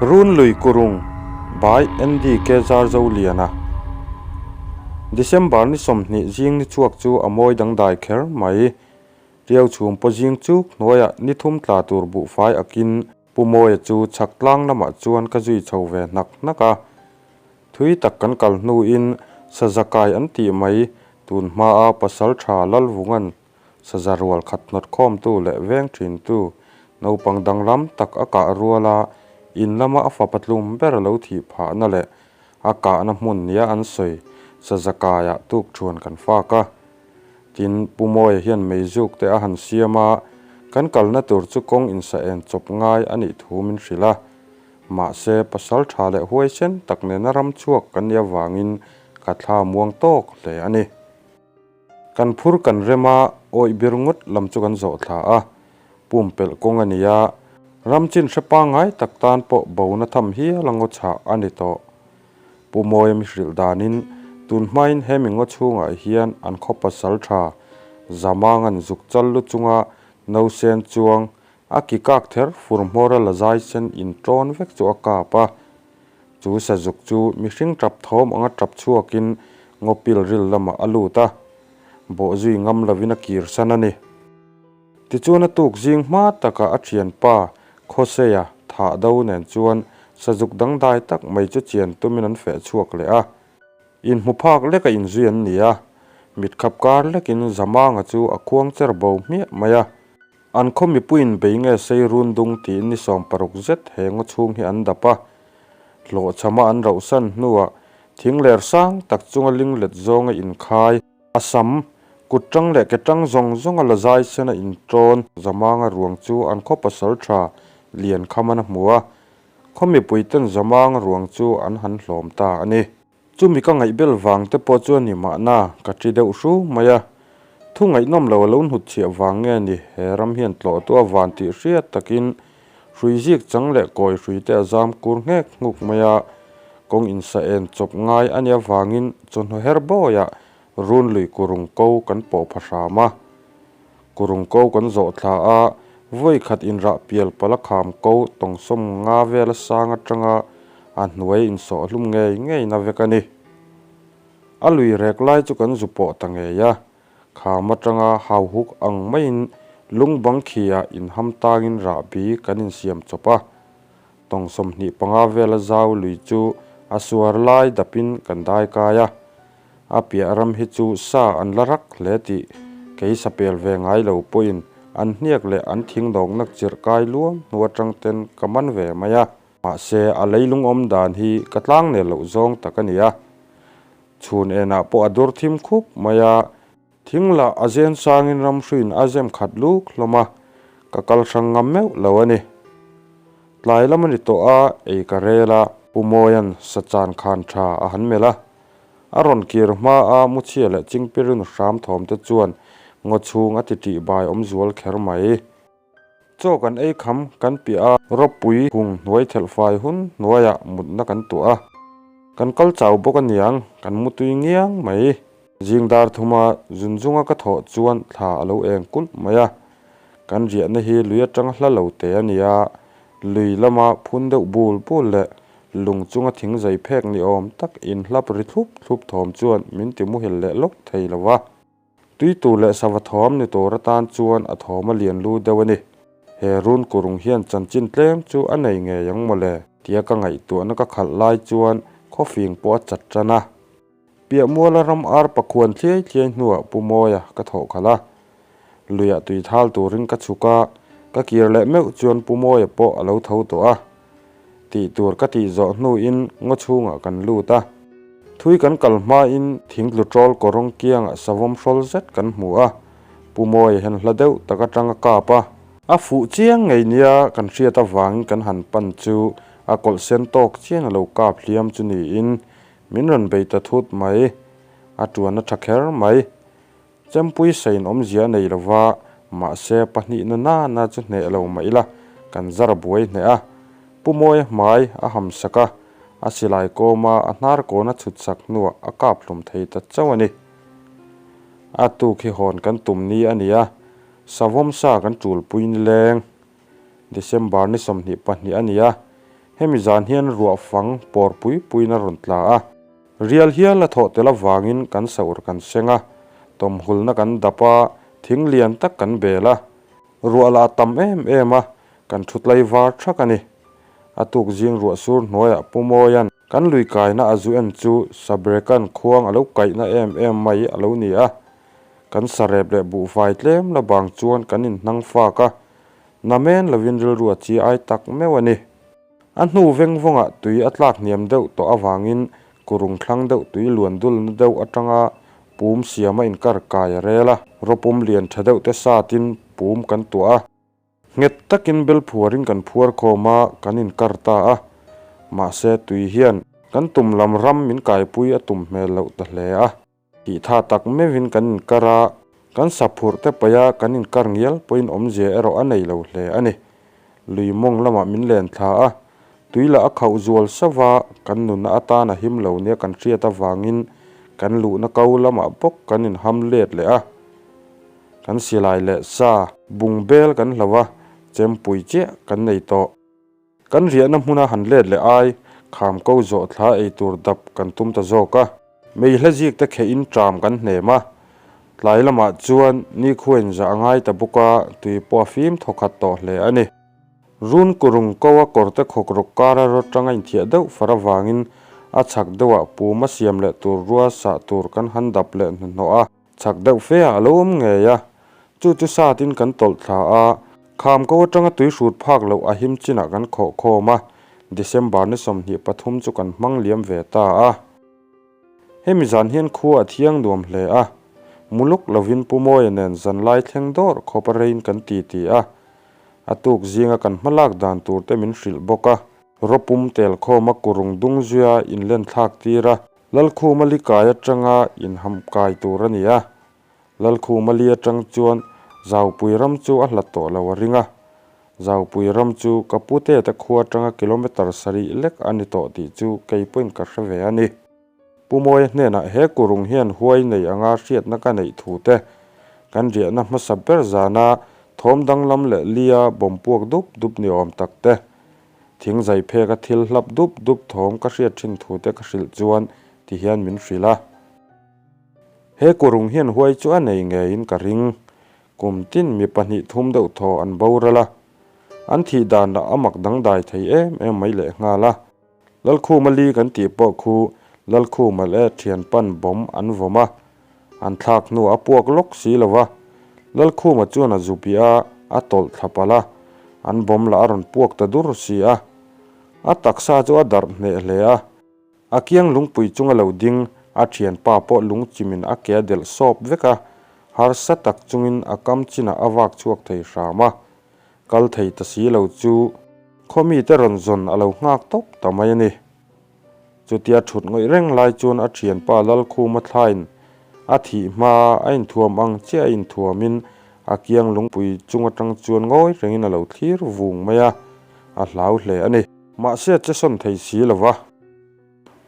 Runlui Kurung by NDK Zarzoliana December ni 20 zing ni chhuak chu a mawi dangdai kher mai. Tiau chhum pawh zing chuk hnuaiah ni thum tla tur buhfai akin Pu Mawia chu chhak tlang lamah chuan ka zui chho ve hnak hnak a. Thui tak kan kal hnuin saza kai an tih mai tun hmaa pasal tha Lalvungan saza rual khat hnawt khawmtu leh veng thintu naupang danglam tak a kah ruala in lama a fapa tlum ber lo thih phahna leh a kahna hmun nia an sawi saza kaiah tuk thuan kan fak a. Tin, Pu Mawia hian meizuk te a han siam a, kan kalna tur chu kawng insa en chawp ngai a nih thu min hrilh a. Mahse, pasal tha leh huaisen tak nena ram chhuak kan nih avangin ka thla muang tawk hle a ni. Kan phur kan rem a, awih bir ngawt lam chu kan zawh thla a. Pumpelh kawng a ni a, ram chin hre pangngai tak tan pawh bona tham hial a ngaw chhah a ni tawh. Pu Mawia mi hrilh danin tun hmain he mingaw chhungah hian an khaw pasal tha Zamangan zuk chal lu chunga nausen chuang a ki kak ther fur hmawra la zai sen in tawn vek chu a kap a. Chu sazuk chu mihring tap thawm anga tap chhuakin ngaw pil ril lamah a lut a, bawhzui ngam lovin a kir san a ni. Tichuan a tuk zing hma takah a thianpa Khawseia thah do nen chuan sazuk dangdai tak mai chu chian tumin an feh chhuak leh a. Inhmu phak leka inzui an ni a, mitkhap kar lekin Zamanga chu a khuang cher bo hmiah mai a. An khaw mipuiin bei nge sei run dung tiin ni 60 zet he ngaw chhung hi an dap a. Hlawhchhama an rauhsan hnuah thing ler sang tak chunga linglet zawnga inkhai. A sam, kut tang leh ke tang zawng zawng a la zai sen a intawn Zamanga ruang chu an khaw pasal tha lian kham an a hmu a, khaw mipui ten Zamanga ruang chu an han hlawm ta a ni. Chumi ka ngaihbel vang te pawh chu a ni mahna ka ṭi deuh hru mai a, thu ngaihnawm lo a lo hnut chhiah vang nge ni he ram hian tlawh tu a van tih hriat takin Hrui zik chang leh kawi hrui te a zam kur nghek nghuk mai a, kawng insa en chawp ngai a nih avangin chawhnu her bawiah runlui kurung ko kan pawh pha hram a. Kurung ko kan zawh thla a, vawi khat inrah pial pala kham ko tawngsawm nga vela sang atanga a hnuai insawh hlum ngei ngei na vek a ni. A lui rek lai chu kan zu pawh ta ngei a, Kham atanga hauhuk ang maiin lung bang khiah inham tangin rahbi kan insiam chawp a. Tawng 25 vela zau lui chu a suar lai dapin kan dai kai a. A piah ram hi chu sa an la rak hle tih kei sa pel ve ngai lo pawhin an hniak leh an thing dawkna chirh kai luam hnu atang ten ka man ve mai a. Mahse a leilung awm dan hi ka tlang nel loh zawng tak a ni a. Chhun enah pawh a dur thim khup mai a, thing lah a zen sangin ramhruiin a zem khat luk hlawm a, ka kal hrang ngam meuh lo a ni. Tlai lam a ni tawh a, ei ka rel a, Pu Mawia'n sachan khan tha a han melh a, a rawn kir hma a muchhia leh chingpirin hram thawm te chuan ngaw chhung a ti tih bai awm zual kher mai. Chaw kan ei kham kan piah a, ropui hung hnuai thelh fai hun hnuaiah mutna kan tuah a. Kan kal chau bawk a niang, kan mutui ngiang mai. Zing dar thuma zunzunga ka thawh chuan thla a lo eng kulh mai a. Kan riahna hi lui atang hla lo te a ni a, lui lama phun deuh bul bul leh lung chunga thing zai phek ni awm tak inhlap ri thlup thlup thawm chuan min ti muhil leh lawk thei lo va. Tui tur leh sava thawm ni tur atan chuan a thawm a lian lu deuh a ni. He run kurung hian chanchin tlem chu a nei ngei ang mawle tia ka ngaihtuahna ka khalh lai chuan khawfing pawh a chat tan a. Piah muala ram ar pakhuan thliai thliai hnuah Pu Mawia ka thawh khalh a. Luiah tui thal turin ka chhuk a, ka kir leh meuh chuan Pu Mawia pawh a lo tho tawh a. Tih tur ka tih zawh hnuin ngaw chhungah kan lut a. Thui kan kal hmain thing tlu ṭawl kawrawng kiangah savawm hrawl zet kan hmu a, Pu Mawia hian hla deuh tak atang a kap a. A fuh chiang ngei nia kan hriat avangin kan han pan chu a kawlh sen tawk chian a lo kap hliam chu niin min rawn bei ta thut mai. A ṭuan a ṭha kher mai. Chempui sain awmzia a nei lova, mahse pahnihna nana chu hneh lo mah ila kan zar buai hneh a. Pu Mawia hmai a ham sak a, a silai kawma a hnar kawn a chhut sak hnuah a kap hlum thei ta chauh a ni. A tuk hi hawn kan tum ni a ni a, savawm sa kan tul pui ni leng. December ni 22 a ni a. Hemi zan hian ruah fang pawr pui puiin a rawn tla a. Rial hial a thawh tel avangin kan saur kan seng a, tawmhulna kan dap a, thing lian tak kan bel a. Ruah lah a tam em em a, kan thu tlai var thak a ni. A tuk zing ruah sur hnuaiah Pu Mawia'n kan lui kaina a zu en chu Sabrekan khuang a lo kaihna em em mai a lo ni a. Kan sarep leh buhfai tlem la bang chuan kan inhnang fak a, namen lovin rilru a chi ai tak meuh a ni. A hnu veng vawngah tui a tlak hniam deuh tawh avangin kurung thlang deuh tui luan dulna deuh atanga pum siama inkar kai a rel a, rawpum lian tha deuh te satin pum kan tuah a. Nghet takin bel phuarin kan phuar khawm a, kan inkar ta a. Mahse tui hian kan tum lam ram min kaipui a tum hmel loh ta hle a. Tihtha tak meuhin kan inkar a, kan saphurh te paih a kan inkar ngial pawhin awmzia erawh a nei lo hle a ni. Lui mawng lamah min len thla a, tui lah a khauh zual sauh va, kan nunna atan a him lo nia kan hriat avangin kan luhna ko lamah bawk kan inham let leh a. Kan silai leh sa bung bel kan hlo a, chempui chiah kan nei tawh. Kan riahna hmuna han let leh ai, kham ko zawh thla ei tur dap kan tum ta zawk a. Meihla zik te khehin ṭam kan hnem a, tlai lamah chuan nikhuain zah a ngai ta bawk a, tui pawh a fim thawkhat tawh hle a ni. Run kurung ko a kawrte khawk rawk kara rawt tanga inthiah deuh far avangin a chhak deuhah puma siam leh tur rua sah tur kan han dap leh hnuhnawh a. Chhak deuh fe ah a lo awm ngei a, chu chu satin kan tawlh thla a, kham ko atanga tui hrut phak loh a him chinah kan khawh khawm a, December ni 23 chu kan hmang liam ve ta a. Hemi zan hian khua a thiang nuam hle a, muluk lovin Pu Mawia nen zanlai thleng dawr khawp a reiin kan ti ti a, a tuk zinga kan hmalak dan tur te min hrilh bawk a, rawpum tel khawma kurung dung zuia inlen thlak tir a, Lalkhuma li kai atanga inham kai tur a ni a, Lalkhuma li atang chuan Zaupui ram chu a hlat tawh lo a ring a, Zaupui ram chu ka pute te khua atanga kilometre sarih lek a ni tawh tih chu kei pawhin ka hre ve a ni. Pu Mawia hnenah he kurung hian huai nei anga hriatna ka neih thu te, kan riahna hmasa ber zana thawm danglam leh lia bawm puak dup dup ni awm tak te, Thing zai phek a thil hlap dup dup thawm ka hriat thin thu te ka hrilh chuan ti hian min hrilh a. He kurung hian huai chu a nei ngeiin ka ring. Kum tin mi pahnih thum deuh thaw an boral a. An thih dan lah a mak dangdai thei em em mai leh nghal a. Lalkhuma li kan tih pawh khu Lalkhuma leh thianpan bawm an vawm a. An thlak hnuah a puak lawk si lo va, Lalkhuma chuan a zu piah a, a tawlh thla palh a, an bawm lah a rawn puak ta dur si a. A taksa chu a darh hneh hle a, a kiang lungpui chunga lo ding a thianpa pawh lungchimin a ke a delh sawp vek a, harsa tak chungin a kam chinah a vak chhuak thei hram a, kal thei ta si lo chu khaw mite rawn zawn a lo nghak tawp ta mai a ni. Chutia thut ngawih reng lai chuan a thianpa Lalkhuma thlain a thih hma a inthuam ang chiah a inthuamin a kiang lungpui chung atang chuan ngawi rengin a lo thlir vung mai a, a hlau hle a ni. Mahse a che sawn thei si lo va.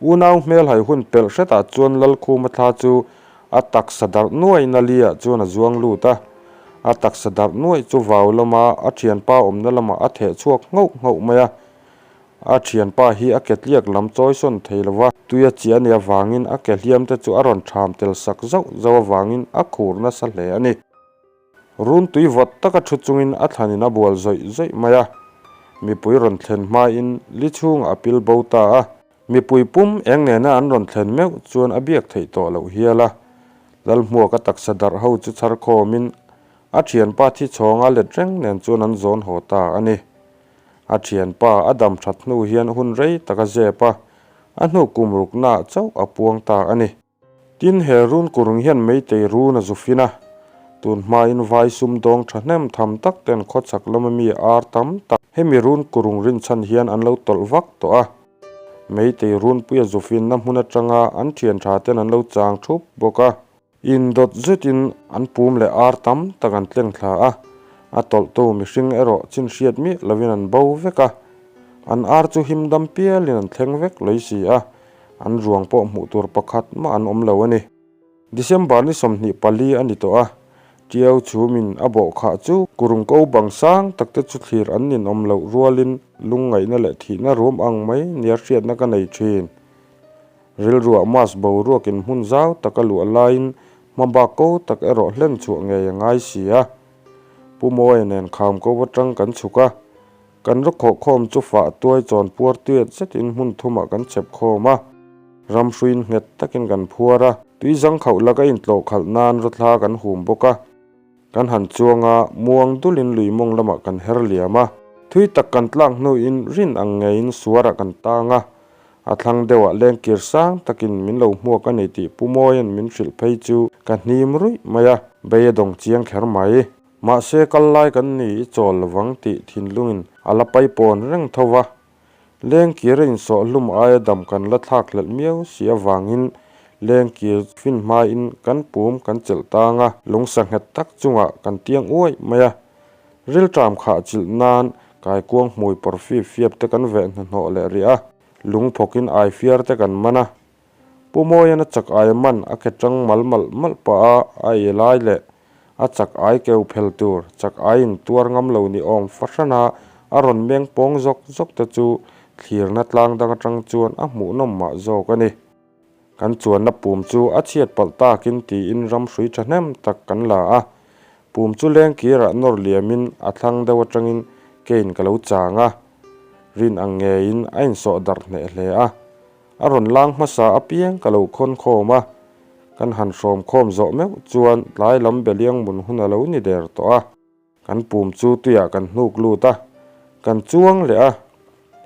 Unau hmelhai hun pelh hretah chuan Lalkhuma thla chu a taksa darh nuai Nali-ah chuan a zuang lut a, a taksa darh nuai chu vau lama a thianpa awmna lamah a theh chhuak nghauh nghauh mai a, A thianpa hi a ke tliak lam chawi sawn thei lo va, tui a chiah a nih avangin a ke hliam te chu a rawn tham tel sak zauh zauh avangin a khur nasa hle a ni. Run tui vawt taka thu chungin a thlanin a bual zawih zawih mai a, mipui rawn thlen hmain li chhungah a pil bo ta a. Mipui pum eng nena an rawn thlen meuh chuan a biak theih tawh loh hial a. Lalhmuaka taksa darh ho chu chhar khawmin a thianpa thi chhawnga let reng nen chuan an zawn haw ta a ni. A thianpa a dam that hnu hian hun rei tak a zep a, a hnu kum ruknaah chauh a puang ta a ni. Tin, he run kurung hian meitei run a zu fin a, tun hmain vai sumdawng thahnem tham tak ten khawchhak lama mi ar tam tak hemi run kurung rinchhan hian an lo tawlh vak tawh a. Meitei runpui a zu finna hmun atanga an thian tha ten an lo chang thup bawk a. Indawt zetin an pum leh ar tam tak an tleng thla a, a tawlhtu mihring erawh chin hriat miah lovin an bo vek a. An ar chu him dam pialin an thleng vek lawih si a, an ruang pawh hmuh tur pakhat mah an awm lo a ni. December ni 24 a ni tawh a, Tiau chhumin a bawh khah chu kurung ko bang sang tak te chu thlir an ninawm loh rualin lungngaihna leh thihna ruam ang mai nia hriatna ka nei thin. Rilruah mass boruakin hmun zau tak a luah laiin hmabak ko tak erawh hlen chhuah ngei a ngai si a. Pu Mawia nen kham ko atang kan chhuk a, kan rawk khawh khawm chu fah tuai chawn puar tuiat zetin hmun thumah kan chep khawm a, ramhruiin nghet takin kan phuar a, tui zang khauh laka intlawh khalh nan rawthla kan hum bawk a, kan han chuang a, muang dulin lui mawng lamah kan her liam a, thui tak kan tlak hnuin rin ang ngeiin suarah kan tang a, a thlang deuhah lengkir sang takin min lo hmuak a ni tih Pu Mawia'n min hrilh phei chu ka hnim ruih mai a, bei a dawng chiang kher mai. Mahse kal lai kan ni i chawl lovang tih thinlungin a la paipawn reng tho va, lengkir a insawh hlum aia dam kan la thlak hlelh miau si avangin lengkir fin hmain kan pum kan chelh tang a, lungsa nghet tak chungah kan tiang uaih mai a, rilṭam khah chilh nan kaikuang hmui pawr fip fiap te kan veh hnahnawh leh rih a, lung phawkin aifiar te kan man a. Pu Mawian a chak ai man a ke tang mal malh malh pah a, a ei lai leh a chak ai keu phel tur chak ai in tuar ngam lo ni awm fahran a, a rawn meng pawng zawk zawk te chu thlirna tlang dang atang chuan a hmuhnawm mah zawk a ni. Kan chuanna pum chu a chhiat palh takin tiin ramhrui thahnem tak kan la a, pum chu lengkirah nawr liamin a thlang deuh atangin kein ka lo chang a, rin ang ngeiin a insawh darh hneh hle a. A rawn lang hmasa apiang ka lo khawn khawm a, kan han hrawm khawm zawh meuh chuan tlai lam beliang mun hun a lo ni der tawh a. Kan pum chu tuiah kan hnuk lut a, kan chuang leh a.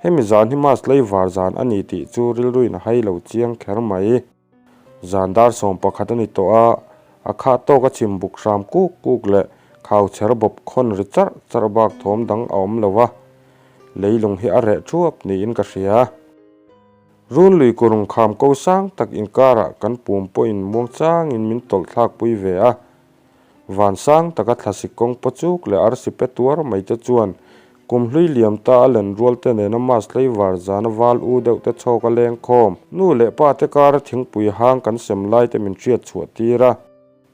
Hemi zan hi Mas leivar zan a ni tih chu rilruin a hai lo chiang kher mai. Zan dar 11 a ni tawh a, a khah tawk a chim buk hram kuk kuk leh khau chher bawp khawn ri charh charh bak thawm dang a awm lo a, leilung hi a reh thuap niin ka hria. Runlui kurung kham ko sang tak inkarah kan pum pawhin muang changin min tawlh thlak pui ve a. Van sang taka thlasik kawng paw chuk leh arsi pe tuar mai te chuan kum hlui liam ta a len rual te nena mass hlei var zana val u deuh te chhawk a leng khawm. Nu leh pa te kara thingpui hang kan sem lai te min hriat chhuah tir a.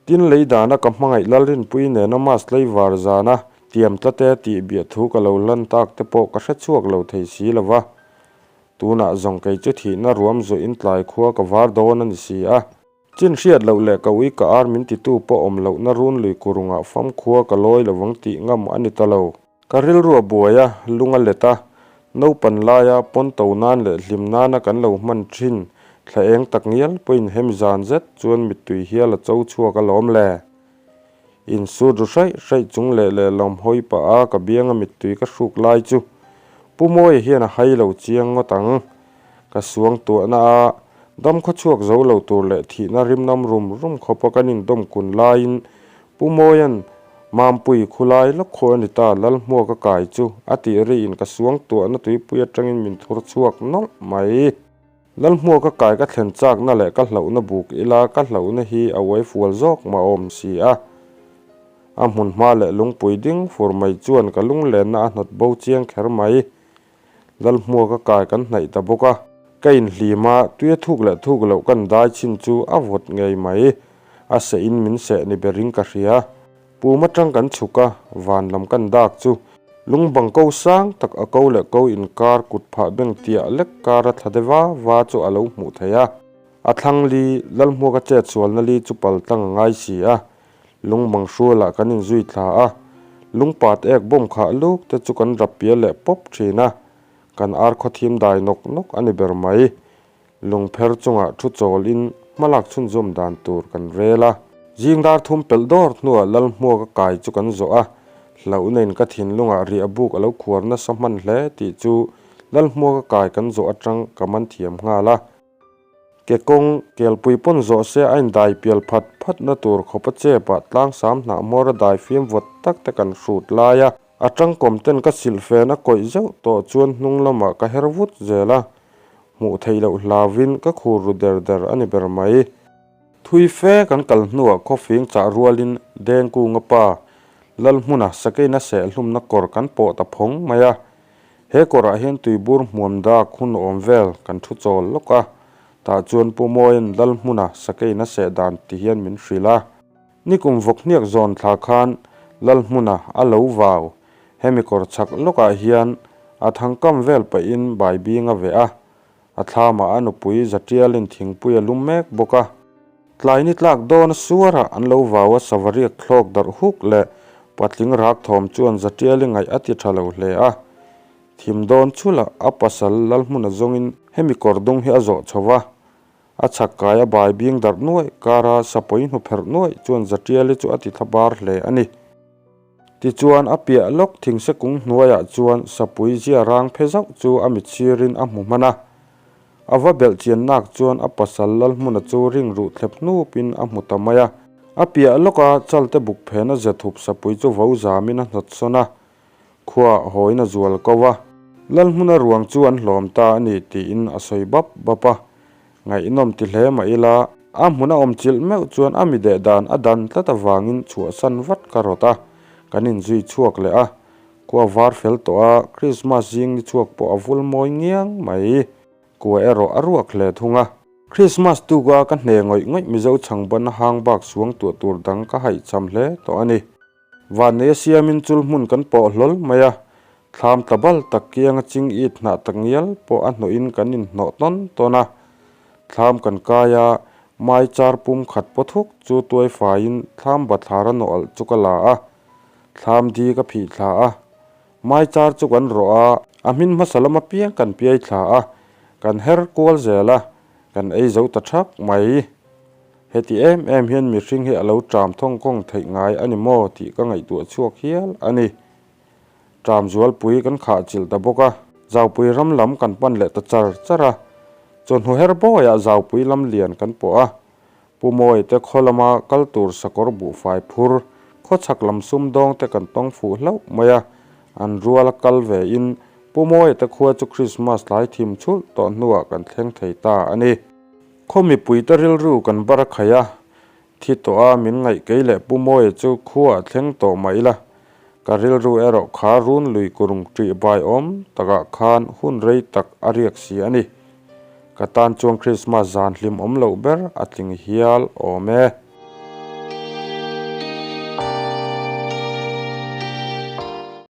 Tin lei dana ka hmangaih Lalrinpui nena mass hlei var zana tiam tlate tih biah thu ka lo lan tak te pawh ka hre chhuak lo thei si lo va. Tunah zawng kei chu thihna ruam zawhin tlai khua ka var dawn a ni si a. Chin hriat loh leh ka ui ka ar min titu pawh awm lohna runlui kurungah fam khua ka lawi lovang tih ngam a ni ta lo. Ka rilru a buai a, lung a let a, naupan laia pawn to nan leh hlim nana kan lo hman thin thla eng tak ngial pawhin hemi zan zet chuan mittui hial a cho chhuak alawm le. Insut ru hraih hraih chung leh lehlam hawi pah a ka bianga mittui ka hruk lai chu Pu Mawia hian a hai lo chiang ngawt ang. Ka suang tuahna a, dam khaw chhuak zo lo tur leh thihna rimnam rum rum khawpa kan indawm kun laiin Pu Mawia'n Mampui khulai lawk khaw a ni ta Lalhmuak a kai chu a tih riin ka suang tuahna tuipui atangin min thur chhuak nawlh mai. Lalhmuaka kai ka thlen chakna leh ka hlauhna buk ila ka hlauhna hi a uai fual zawk mah awm si a. A hmun hma leh lungpui ding fur mai chuan ka lunglenna a hnawt bo chiang kher mai. Lalhmuaka kai kan hnaih ta bawk a. Ka inhlim a, tuia thuk leh thuk loh kan dai chin chu a vawt ngei mai. A seh in min seh ni berin ka hria. Pum atang kan chhuk a, van lam kan dak chu lungbang ko sang tak a ko leh ko inkar kut phah beng tiah lek kara thla de va va chu a lo hmuh theih a. A thlang li, Lalhmuaka chet sualna li chu pal tlang a ngai si a, lungbang hrualah kan inzui thla a, lungpat ek bawm khah luk te chu kan rap pial leh pawp thin a, kan ar khawthim dai nawk nawk a ni ber mai. Lungpher chungah thu chawlin hmalak chhunzawm dan tur kan rel a. Zing dar thum pelh dawr hnuah Lalhmuaka kai chu kan zawh a, hlauhna in ka thinlungah riah buk a lo khuar nasa hman hle tih chu Lalhmuaka kai kan zawh atang ka man thiam nghal a. Ke kawng kelpui pawn zawh se a indai pial phat phatna tur khawpa chepah tlangsam hnah hmawr a dai fim vawt tak te kan hrut lai a. A tangkawm ten ka silhfen a kawih zeuh tawh chuan hnung lamah ka her vut zel a, Hmuh theih loh hlauvin ka khur ru der der a ni ber mai. Thui fe kan kal hnuah khawfing chah rualin Dengkunga pa Lalhmuna sakeina sehhlumna kawr kan pawh ta phawng mai a. He kawrah hian tuibur hmuam dak hun awm vel kan thu chawl lawk a, tah chuan Pu Mawia'n Lalhmuna sakeina seh dan ti hian min hrilh a. Nikum vawkhniak zawn thla khan Lalhmuna a lo vau. Hemi kawr chhak lawkah hian a thangkam vel pahin baibing a veh a, a thlamah a nupui Zatialin thingpui a lum mek bawk a. Tlai ni tlak dawn a suarah an lo vau a savariak thlawk darh huk leh patling rak thawm chuan Zatiali ngaih a ti tha lo hle a. Thim dawn chhulah a pasal Lalhmuna zawngin hemi kawr dung hi a zawh chho va, A chhak kai a bai bing darh nuaih kara sapawi hnu pherh nuaih chuan Zatiali chu a ti thla bar hle a ni. Tichuan a piah lawk thingse kung hnuaiah chuan sapui zia rang phe zauh chu a mit sirin a hmu hman a. A va belh chian nak chuan a pasal Lalhmuna chu ring ruh thlep hnupin a hmu ta mai a. A piah lawka chalte buk phena ze thup sapui chu vo zamin a hnawt sawn a. Khuaah hawiin a zual ko a, Lalhmuna ruang chu an hlawm ta a ni tiin a sawi bap bap a. Ngaihnawm ti hle mah ila, a hmun a awm chilh meuh chuan a mi deh dan a dan tlat avangin chhuahsan vat ka rawt a, kan inzui chhuak leh a. Khua var fel tawh a, Krismas zing ni chhuak pawh a vul mawi ngiang mai. Kua erawh a ruak hle thung a. Krismas tuka ka hne ngawih ngawih Mizo chhangban a hang bak suang tuah tur dang ka haihcham hle tawh a ni. Vanneia siamin chul hmun kan pawh hlawl mai a, thlam tla bal tak kianga ching it hnah tak ngial pawh a hnawhin kan inhnawh tawn tawn a. Thlam kan kai a, mai char pum khat paw thuk chu tuai faiin thlam bathlar a nawh alh chu ka la a, thlam di ka phih thla a. Mai char chu kan rawh a, a hmin hmasa lam apiang kan piai thla a, kan her kual zel a, kan ei zo ta thak mai. Heti em em hian mihring hi a lo ṭam thawng kawng theih ngai a ni maw tih ka ngaihtuah chhuak hial a ni. Ṭam zualpui kan khah chilh ta bawk a, Zaupui ram lam kan pan leh ta char char a. Chawhnu her bawiah Zaupui lam lian kan pawh a. Pu Mawi te khaw lama kal tur sakawr buhfai phur, khawchhak lam sumdawng te kan tawng fuh hlauh mai a. An ruala kal ve in Pu Mawi te khua chu Krismas tlai thim chhulh tawh hnuah kan thleng thei ta a ni. Khaw mipuite rilru kan bar a khaih a, thi tawh a min ngaih kei leh Pu Mawia chu khuaah thleng tawh mah ila, ka rilru erawh kha run lui kurung ṭih bai awm takah khan hun rei tak a riak si a ni. Ka tan chuan Krismas zan hlim awm loh ber a tling hial awm e.